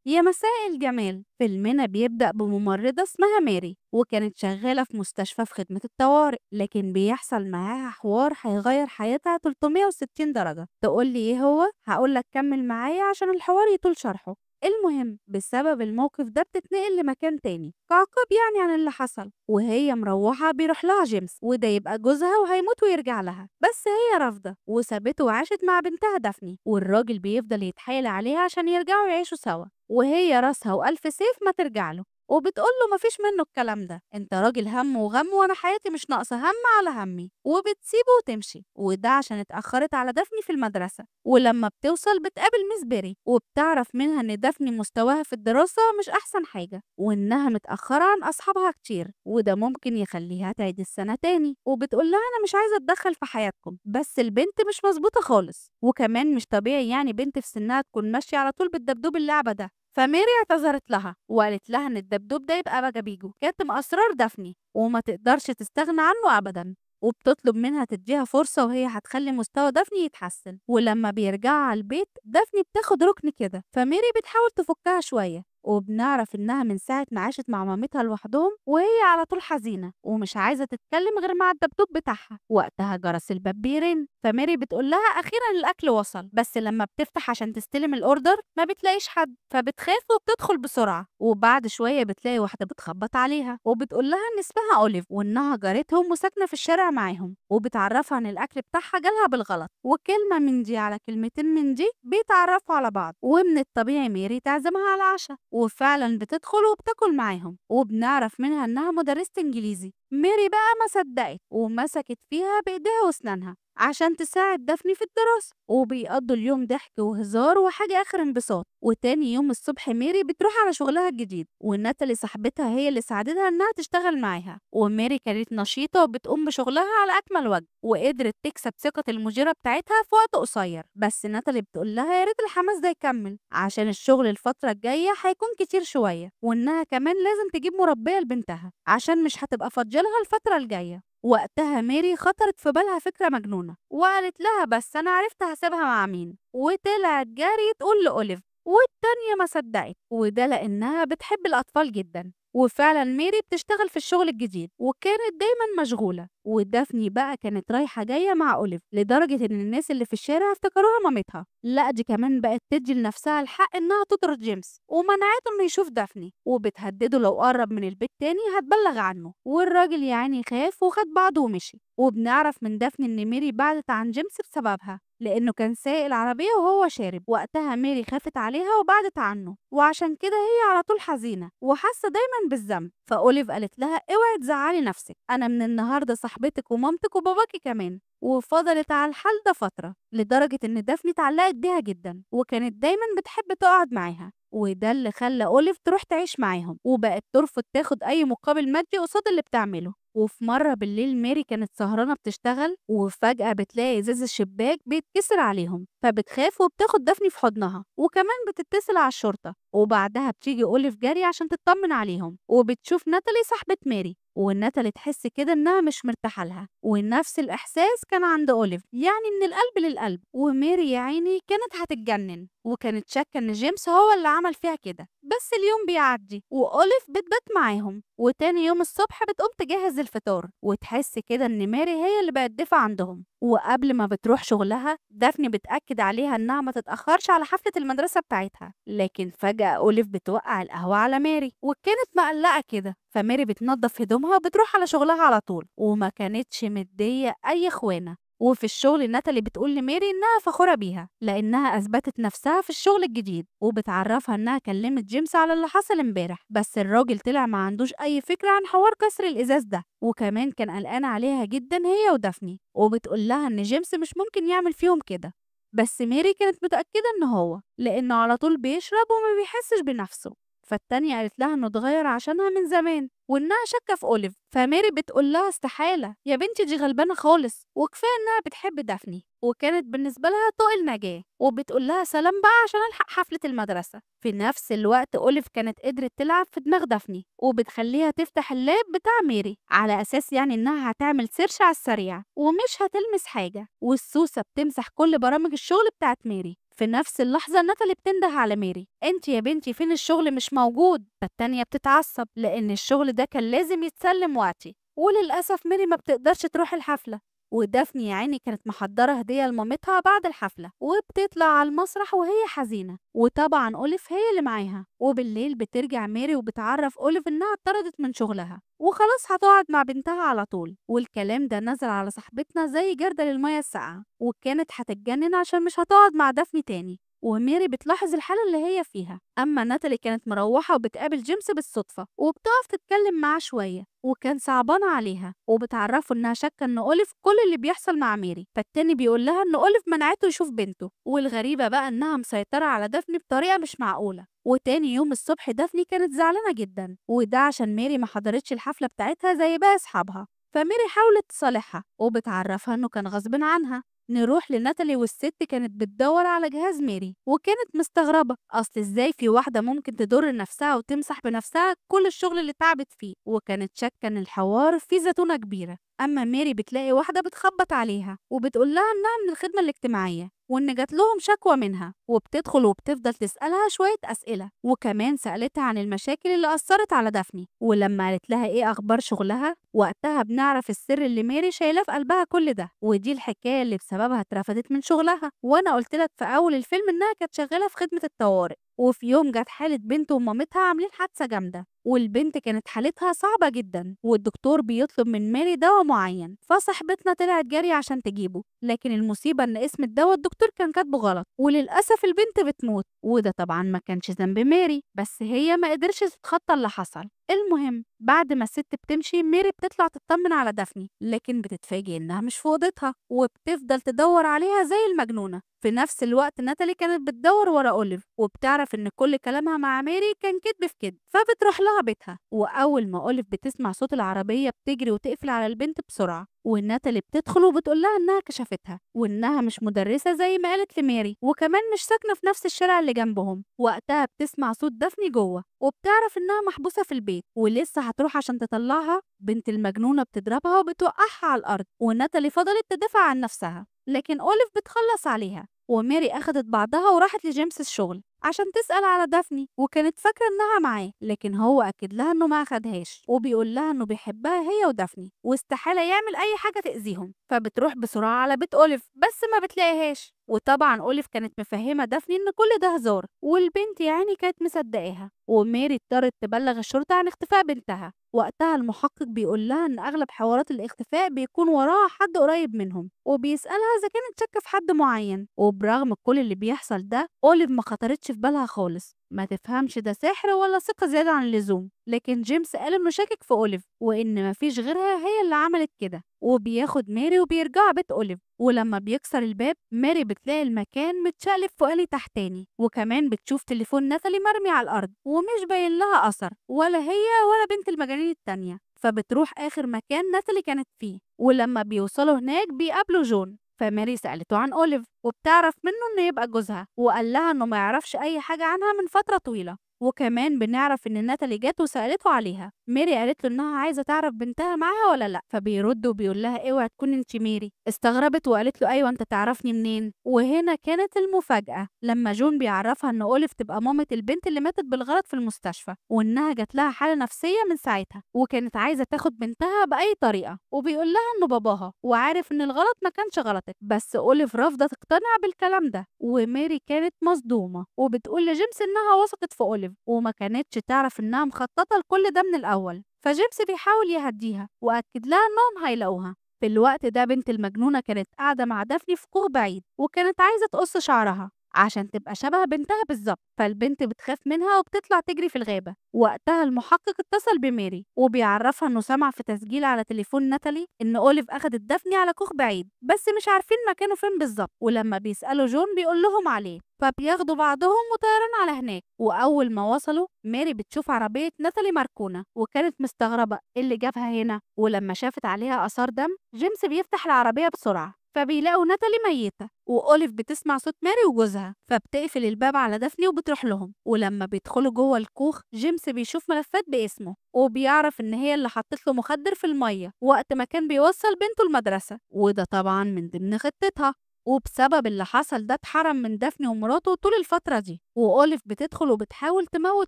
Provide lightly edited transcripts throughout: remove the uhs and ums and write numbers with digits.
يا مساء الجمال. فيلمنا بيبدأ بممرضة اسمها ماري، وكانت شغالة في مستشفى في خدمة الطوارئ، لكن بيحصل معاها حوار هيغير حياتها 360 درجة. تقول لي ايه هو؟ هقولك كمل معايا عشان الحوار يطول شرحه. المهم بسبب الموقف ده بتتنقل لمكان تاني كعقاب يعني عن اللي حصل، وهي مروحة بيروح لها جيمس، وده يبقى جوزها وهيموت ويرجع لها، بس هي رافضة وسابته وعاشت مع بنتها دافني، والراجل بيفضل يتحايل عليها عشان يرجعوا يعيشوا سوا، وهي راسها وألف سيف ما ترجع له، وبتقول له مفيش منه الكلام ده، انت راجل هم وغم وانا حياتي مش ناقصه هم على همي، وبتسيبه وتمشي. وده عشان اتاخرت على دافني في المدرسة. ولما بتوصل بتقابل ميس بيري، وبتعرف منها ان دافني مستواها في الدراسة مش احسن حاجة، وانها متاخرة عن اصحابها كتير، وده ممكن يخليها تعيد السنة تاني. وبتقول لها انا مش عايزه اتدخل في حياتكم، بس البنت مش مظبوطة خالص، وكمان مش طبيعي يعني بنت في سنها تكون ماشية على طول بالدبدوب اللعبة ده. فميري اعتذرت لها وقالت لها ان الدبدوب ده يبقى بجابيجو كاتم اسرار دافني وما تقدرش تستغنى عنه ابدا، وبتطلب منها تديها فرصة وهي هتخلي مستوى دافني يتحسن. ولما بيرجعوا على البيت دافني بتاخد ركن كده، فميري بتحاول تفكها شوية، وبنعرف انها من ساعة ما عاشت مع مامتها لوحدهم وهي على طول حزينة ومش عايزة تتكلم غير مع الدبدوب بتاعها. وقتها جرس الباب بيرن، فميري بتقول لها اخيرا الاكل وصل، بس لما بتفتح عشان تستلم ال order ما بتلاقيش حد، فبتخاف وبتدخل بسرعة. وبعد شوية بتلاقي واحدة بتخبط عليها وبتقول لها ان اسمها اوليف وانها جارتهم وساكنة في الشارع معاهم، وبتعرفها ان الاكل بتاعها جالها بالغلط. وكلمة من دي على كلمتين من دي بيتعرفوا على بعض، ومن الطبيعي ميري تعزمها على العشاء، وفعلا بتدخل وبتاكل معاهم، وبنعرف منها انها مدرسة انجليزي. ميري بقى ما صدقت ومسكت فيها بايديها واسنانها عشان تساعد دافني في الدراسة، وبيقضوا اليوم ضحك وهزار وحاجة آخر انبساط. وتاني يوم الصبح ميري بتروح على شغلها الجديد، وناتالي صاحبتها هي اللي ساعدتها انها تشتغل معاها، وميري كانت نشيطة وبتقوم بشغلها على أكمل وجه، وقدرت تكسب ثقة المديرة بتاعتها في وقت قصير. بس ناتالي بتقول لها يا ريت الحماس ده يكمل عشان الشغل الفترة الجاية هيكون كتير شوية، وإنها كمان لازم تجيب مربية لبنتها عشان مش هتبقى فاضية لها الفترة الجاية. وقتها ميري خطرت في بالها فكرة مجنونة وقالت لها بس أنا عرفت هسيبها مع مين، وطلعت جاري تقول لأوليف، والتانية ما صدقت، وده لأنها بتحب الأطفال جدا. وفعلا ميري بتشتغل في الشغل الجديد وكانت دايما مشغولة، ودافني بقى كانت رايحة جاية مع أوليف لدرجة إن الناس اللي في الشارع افتكروها مامتها. لا دي كمان بقت تدي لنفسها الحق إنها تطرد جيمس، ومنعته إنه يشوف دافني، وبتهدده لو قرب من البيت تاني هتبلغ عنه. والراجل يعني خاف وخد بعضه ومشي. وبنعرف من دافني إن ميري بعدت عن جيمس بسببها لأنه كان سايق العربية وهو شارب. وقتها ميري خافت عليها وبعدت عنه، وعشان كده هي على طول حزينة وحاسة دايما بالذنب. فأوليف قالت لها اوعي تزعلي نفسك، أنا من النهاردة صاحبتك ومامتك وباباكي كمان. وفضلت على الحال ده فترة لدرجة إن دافني اتعلقت بيها جدا وكانت دايما بتحب تقعد معاها، وده اللي خلى أوليف تروح تعيش معاهم، وبقت ترفض تاخد أي مقابل مادي قصاد اللي بتعمله. وفي مرة بالليل ميري كانت سهرانة بتشتغل، وفجأة بتلاقي إزاز الشباك بيتكسر عليهم، فبتخاف وبتاخد دافني في حضنها، وكمان بتتصل على الشرطة. وبعدها بتيجي أوليف جاري عشان تطمن عليهم، وبتشوف ناتالي صاحبة ميري، وناتالي تحس كده إنها مش مرتاحة لها، ونفس الإحساس كان عند أوليف، يعني من القلب للقلب. وميري يا عيني كانت هتتجنن، وكانت شاكة إن جيمس هو اللي عمل فيها كده. بس اليوم بيعدي وأوليف بتبات معاهم، وتاني يوم الصبح بتقوم تجهز الفطار، وتحس كده إن ميري هي اللي بقت ضيفة عندهم. وقبل ما بتروح شغلها دافني بتأكد عليها إنها ما تتأخرش على حفلة المدرسة بتاعتها، لكن فجأة أوليف بتوقع القهوة على ميري، وكانت مقلقة كده. فميري بتنظف هدومها وبتروح على شغلها على طول، وما كانتش مدية أي خوانة. وفي الشغل ناتالي بتقول لميري إنها فخورة بيها لأنها أثبتت نفسها في الشغل الجديد، وبتعرفها إنها كلمت جيمس على اللي حصل امبارح، بس الراجل طلع ما عندوش أي فكرة عن حوار كسر الإزاز ده، وكمان كان قلقان عليها جدا هي ودافني، وبتقول لها إن جيمس مش ممكن يعمل فيهم كده. بس ميري كانت متأكدة إن هو، لأنه على طول بيشرب وما بيحسش بنفسه. فالتانية قالت لها إنه اتغير عشانها من زمان وإنها شاكة في أوليف. فميري بتقول لها استحالة يا بنتي، دي غلبانة خالص، وكفاية إنها بتحب دافني وكانت بالنسبة لها طوق النجاة، وبتقول لها سلام بقى عشان ألحق حفلة المدرسة. في نفس الوقت أوليف كانت قدرت تلعب في دماغ دافني وبتخليها تفتح ال lap بتاع ميري على أساس يعني إنها هتعمل search على السريع ومش هتلمس حاجة، والسوسة بتمسح كل برامج الشغل بتاعت ميري. في نفس اللحظة ناتالي بتنده على ميري، انت يا بنتي فين الشغل مش موجود؟ فالتانية بتتعصب لأن الشغل ده كان لازم يتسلم وقتي. وللأسف ميري ما بتقدرش تروح الحفلة، ودافني يا عيني كانت محضرة هدية لمامتها بعد الحفلة، وبتطلع على المسرح وهي حزينة، وطبعا أوليف هي اللي معاها. وبالليل بترجع ميري وبتعرف أوليف إنها اتطردت من شغلها وخلاص هتقعد مع بنتها على طول. والكلام ده نزل على صاحبتنا زي جردل المية الساقعة، وكانت هتتجنن عشان مش هتقعد مع دافني تاني. وميري بتلاحظ الحالة اللي هي فيها. أما ناتالي كانت مروحة وبتقابل جيمس بالصدفة وبتقف تتكلم معاه شوية، وكان صعبان عليها، وبتعرفه إنها شاكة إن أوليف كل اللي بيحصل مع ميري. فالتاني بيقول لها إن أوليف منعته يشوف بنته، والغريبة بقى إنها مسيطرة على دافني بطريقة مش معقولة. وتاني يوم الصبح دافني كانت زعلانة جدا، وده عشان ميري ما حضرتش الحفلة بتاعتها زي باقي أصحابها. فميري حاولت تصالحها وبتعرفها إنه كان غصب عنها. نروح لناتالي، والست كانت بتدور على جهاز ميري وكانت مستغربة، أصل إزاي في واحدة ممكن تضر نفسها وتمسح بنفسها كل الشغل اللي تعبت فيه، وكانت شاكة إن الحوار فيه زتونة كبيرة. أما ميري بتلاقي واحدة بتخبط عليها وبتقول لها إنها من الخدمة الاجتماعية وإن جات لهم شكوى منها، وبتدخل وبتفضل تسألها شوية أسئلة، وكمان سألتها عن المشاكل اللي أثرت على دافني. ولما قالت لها إيه أخبار شغلها، وقتها بنعرف السر اللي ميري شايلاه في قلبها كل ده، ودي الحكاية اللي بسببها اترفدت من شغلها. وأنا قلت لك في أول الفيلم إنها كانت شغالة في خدمة الطوارئ، وفي يوم جت حالة بنت ومامتها عاملين حادثة جامدة، والبنت كانت حالتها صعبة جدا، والدكتور بيطلب من ماري دواء معين، فصاحبتنا طلعت جري عشان تجيبه، لكن المصيبة ان اسم الدواء الدكتور كان كاتبه غلط، وللأسف البنت بتموت. وده طبعا ما كانش ذنب ماري، بس هي ما قدرتش تتخطى اللي حصل. المهم بعد ما الست بتمشي ماري بتطلع تطمن على دافني، لكن بتتفاجئ انها مش في اوضتها، وبتفضل تدور عليها زي المجنونة. في نفس الوقت ناتالي كانت بتدور ورا أوليف، وبتعرف ان كل كلامها مع ماري كان كدب في كدب، فبتروح لها بيتها. واول ما أوليف بتسمع صوت العربية بتجري وتقفل على البنت بسرعة، وناتالي بتدخل وبتقول لها انها كشفتها وانها مش مدرسة زي ما قالت لماري، وكمان مش ساكنة في نفس الشارع اللي جنبهم. وقتها بتسمع صوت دافني جوه، وبتعرف انها محبوسة في البيت ولسه هتروح عشان تطلعها. بنت المجنونة بتضربها وبتوقعها على الأرض، وناتالي فضلت تدافع عن نفسها، لكن أوليف بتخلص عليها. وماري أخدت بعضها وراحت لجيمس الشغل عشان تسأل على دافني، وكانت فاكرة إنها معاه، لكن هو أكد لها إنه ما أخدهاش، وبيقول لها إنه بيحبها هي ودافني واستحالة يعمل أي حاجة تأذيهم. فبتروح بسرعة على بيت أوليف بس ما بتلاقيهاش، وطبعا أوليف كانت مفهمة دافني إن كل ده هزار، والبنت يعني كانت مصدقاها. وماري اضطرت تبلغ الشرطة عن اختفاء بنتها. وقتها المحقق بيقول لها إن أغلب حوارات الاختفاء بيكون وراها حد قريب منهم، وبيسألها إذا كانت شاكة في حد معين. وبرغم كل اللي بيحصل ده أوليف ما خطرتش في بالها خالص، ما تفهمش ده سحر ولا ثقة زيادة عن اللزوم، لكن جيمس قال إنه شاكك في أوليف وإن مفيش غيرها هي اللي عملت كده. وبياخد ماري وبيرجعوا بيت أوليف، ولما بيكسر الباب ماري بتلاقي المكان متشقلب فوقاني تحتاني، وكمان بتشوف تليفون ناتالي مرمي على الأرض ومش باين لها أثر، ولا هي ولا بنت المجانين التانية. فبتروح آخر مكان ناتالي كانت فيه، ولما بيوصلوا هناك بيقابلوا جون. فماري سألته عن أوليف وبتعرف منه إنه يبقى جوزها، وقال لها إنه ما يعرفش أي حاجة عنها من فترة طويلة. وكمان بنعرف إن ناتالي جت وسألته عليها. ماري قالت له إنها عايزة تعرف بنتها معاها ولا لأ، فبيرد وبيقول لها اوعي تكون انت ماري. استغربت وقالت له أيوه انت تعرفني منين؟ وهنا كانت المفاجأة لما جون بيعرفها إن أوليف تبقى مامة البنت اللي ماتت بالغلط في المستشفى، وإنها جات لها حالة نفسية من ساعتها وكانت عايزة تاخد بنتها بأي طريقة، وبيقول لها إنه باباها وعارف إن الغلط ما كانش غلطك، بس أوليف رافضة تقتنع بالكلام ده. وماري كانت مصدومة وبتقول لجيمس إنها وثقت في أوليف وما كانتش تعرف إنها مخططة لكل ده من الأول. فجيمس بيحاول يهديها وأكد لها إنهم هيلاقوها. في الوقت ده بنت المجنونة كانت قاعدة مع دافني في كوخ بعيد، وكانت عايزة تقص شعرها عشان تبقى شبه بنتها بالظبط، فالبنت بتخاف منها وبتطلع تجري في الغابة. وقتها المحقق اتصل بماري وبيعرفها انه سمع في تسجيل على تليفون ناتالي ان أوليف اخدت دافني على كوخ بعيد، بس مش عارفين مكانه فين بالظبط. ولما بيسألوا جون بيقول لهم عليه، فبياخدوا بعضهم وطيران على هناك. واول ما وصلوا ماري بتشوف عربية ناتالي مركونة، وكانت مستغربة ايه اللي جابها هنا. ولما شافت عليها آثار دم جيمس بيفتح العربية بسرعة، فبيلاقوا ناتالي ميتة. وأوليف بتسمع صوت ماري وجوزها، فبتقفل الباب على دافني وبتروح لهم. ولما بيدخلوا جوه الكوخ جيمس بيشوف ملفات باسمه، وبيعرف إن هي اللي حطت له مخدر في المية وقت ما كان بيوصل بنته المدرسة، وده طبعا من ضمن خطتها. وبسبب اللي حصل ده اتحرم من دافني ومراته طول الفترة دي. وأوليف بتدخل وبتحاول تموت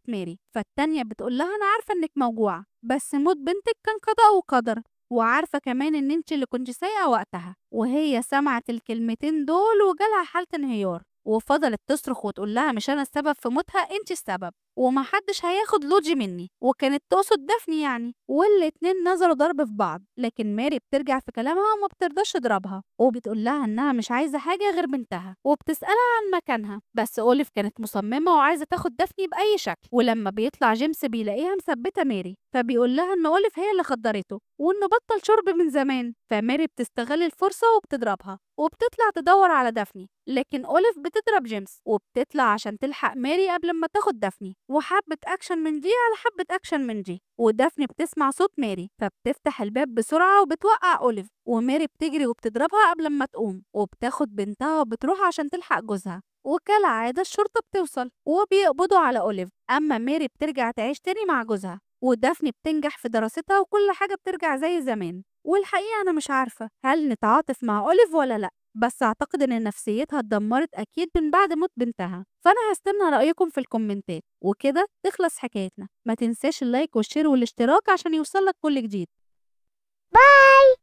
ماري، فالتانية بتقول لها أنا عارفة إنك موجوعة، بس موت بنتك كان قضاء وقدر، وعارفة كمان إن انت اللي كنت سايقة وقتها. وهي سمعت الكلمتين دول وجالها حالة انهيار، وفضلت تصرخ وتقول لها مش أنا السبب في موتها، انت السبب، ومحدش هياخد لوجي مني، وكانت تقصد دافني يعني. والاتنين نزلوا ضرب في بعض، لكن ماري بترجع في كلامها وما بترضاش تضربها، وبتقول لها انها مش عايزه حاجه غير بنتها، وبتسالها عن مكانها. بس اوليف كانت مصممه وعايزه تاخد دافني باي شكل. ولما بيطلع جيمس بيلاقيها مثبته ماري، فبيقول لها ان اوليف هي اللي خدرته وانه بطل شرب من زمان. فماري بتستغل الفرصه وبتضربها، وبتطلع تدور على دافني، لكن اوليف بتضرب جيمس وبتطلع عشان تلحق ماري قبل ما تاخد دافني. وحبة أكشن من دي على حبة أكشن من دي، ودافني بتسمع صوت ماري فبتفتح الباب بسرعة وبتوقع أوليف، وماري بتجري وبتضربها قبل ما تقوم، وبتاخد بنتها وبتروح عشان تلحق جوزها. وكالعادة الشرطة بتوصل وبيقبضوا على أوليف. أما ماري بترجع تعيش تاني مع جوزها، ودافني بتنجح في دراستها، وكل حاجة بترجع زي زمان. والحقيقة أنا مش عارفة هل نتعاطف مع أوليف ولا لأ، بس أعتقد إن نفسيتها اتدمرت أكيد من بعد موت بنتها. فأنا هستنى رأيكم في الكومنتات. وكده تخلص حكايتنا. ما تنساش ال like وال share والاشتراك عشان يوصلك كل جديد. bye.